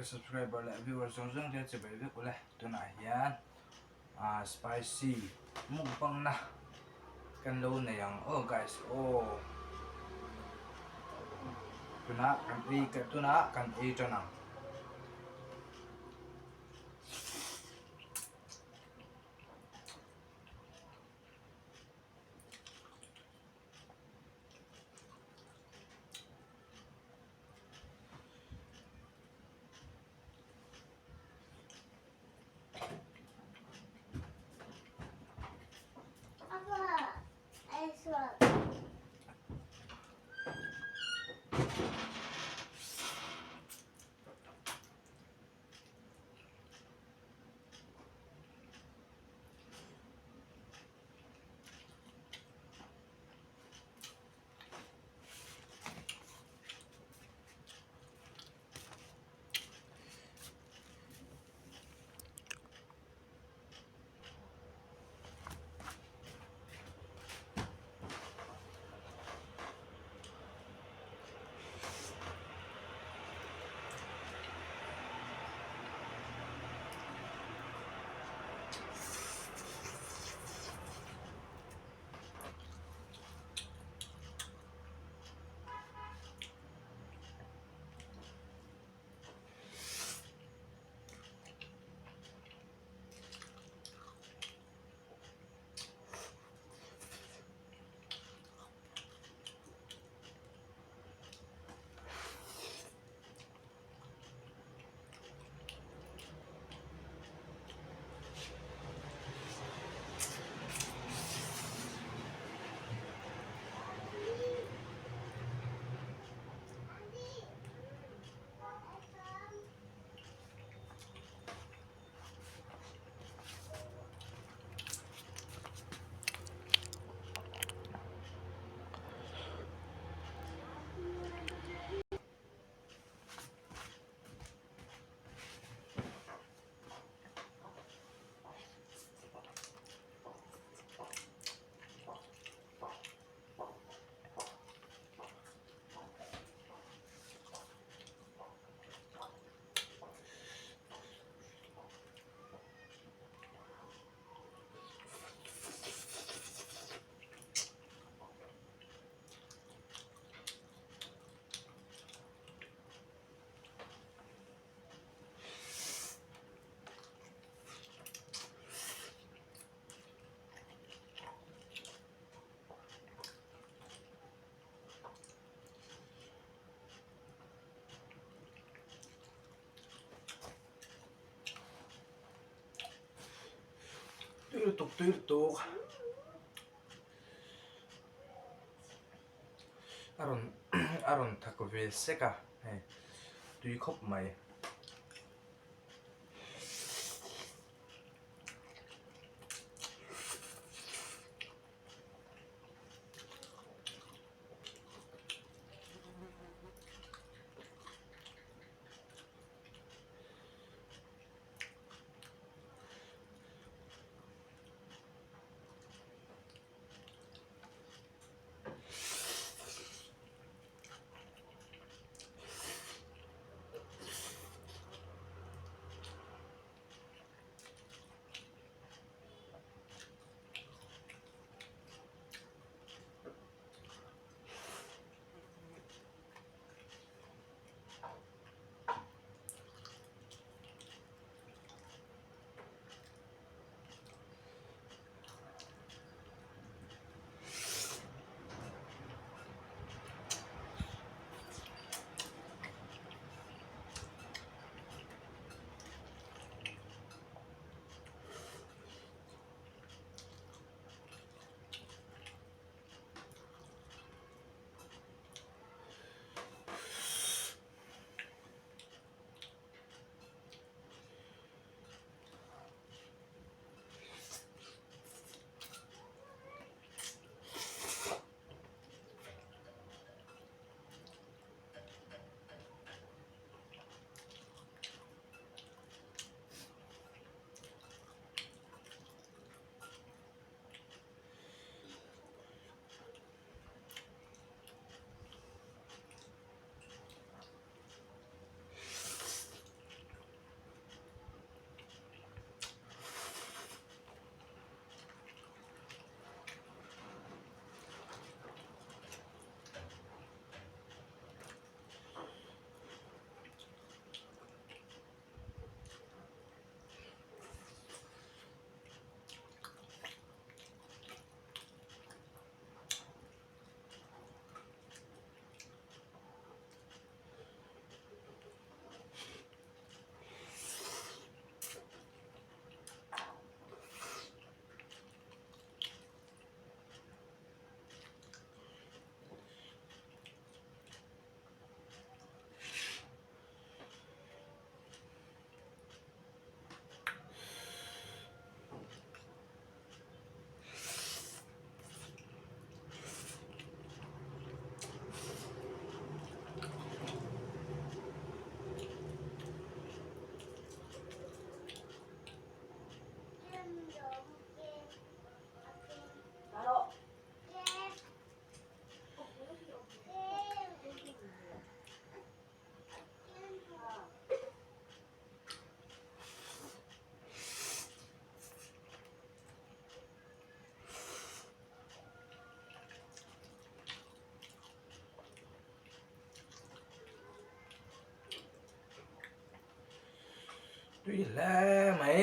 Ka subscriber leh viewer zawng zawng te chibai vek ule tunah hian ah spicy mukbang na kan lo nei ang aw guys aw tunah kan ei tunah kan ei tan ang. Tui lutuk tui lutuk a rawn a rawn thak ve sek a hei tui khawp mai. Tui hle mai,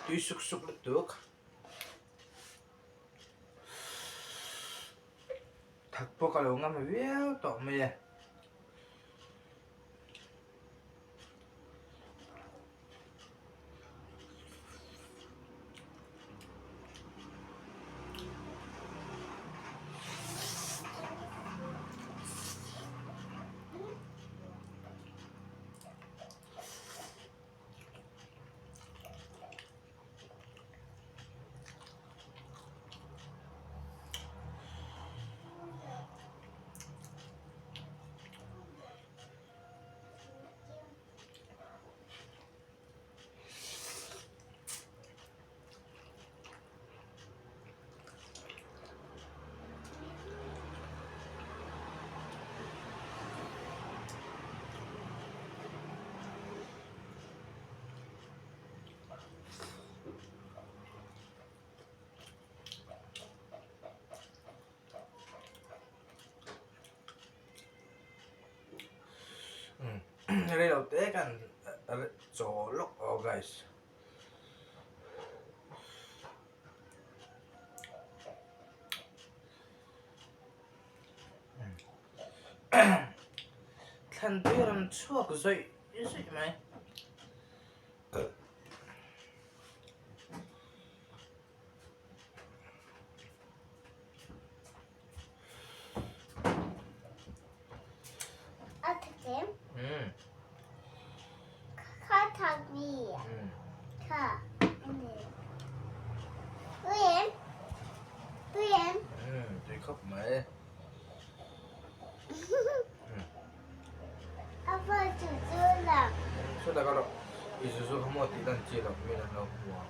tui suk suk lutuk. Thak pawh ka lo ngam viau tawh mai e. Rei lo te kan chaw lawk aw guys. Thlan tui rawn chhuak zawih zawih mai. A tha tlem. Kha tha mi. Kha. Tui em? Tui em? Tui khawp mai. A va chu chu la. Sawtah ka rawh. I zu zu kha maw tih lan chi loh min an lo hmu ang.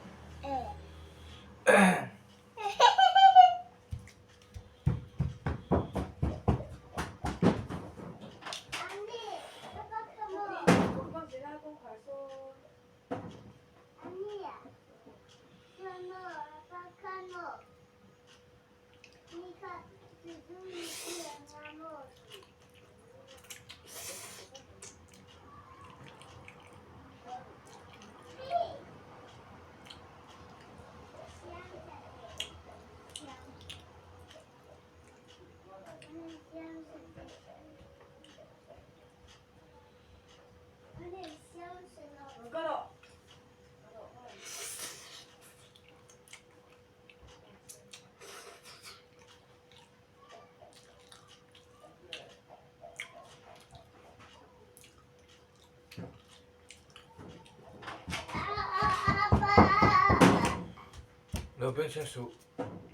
Lo beng chheng suh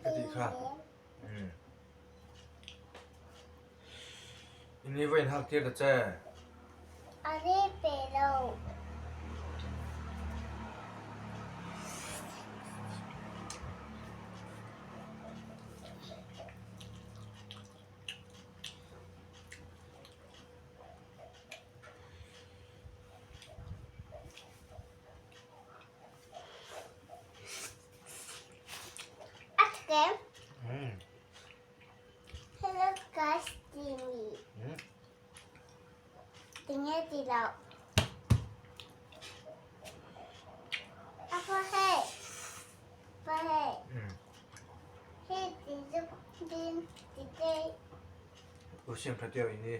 ka tih kha. Ini vawiin hak tir ta che. A ri pe lo. A tlem. Hello guys, Timmy. Tinge ti lo. A pa hei. Pa hei. Hei ti chu din ti te. U siam tha teo ini.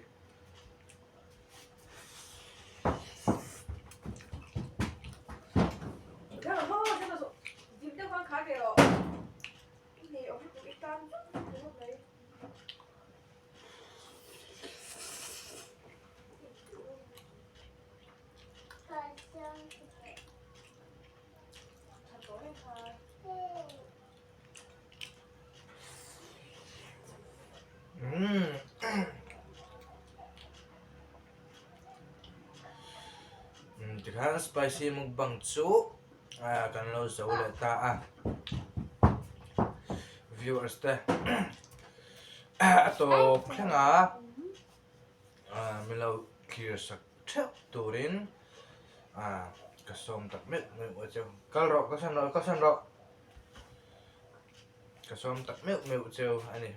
Tikhan spicy mukbang chu kan lo zo leh ta a. Viewers te a tawp thleng a min lo clear sak theuh turin ka sawm tak meuh meuh a cheu. Kal rawh ka sawn rawh ka sawn rawh ka sawm tak meuh meuh cheu a ni.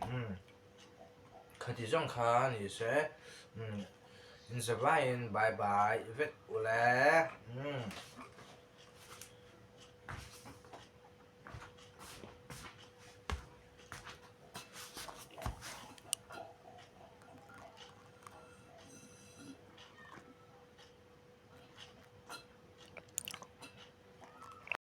Khati zawng kha a ni se inzavaiin bye bye vek ule.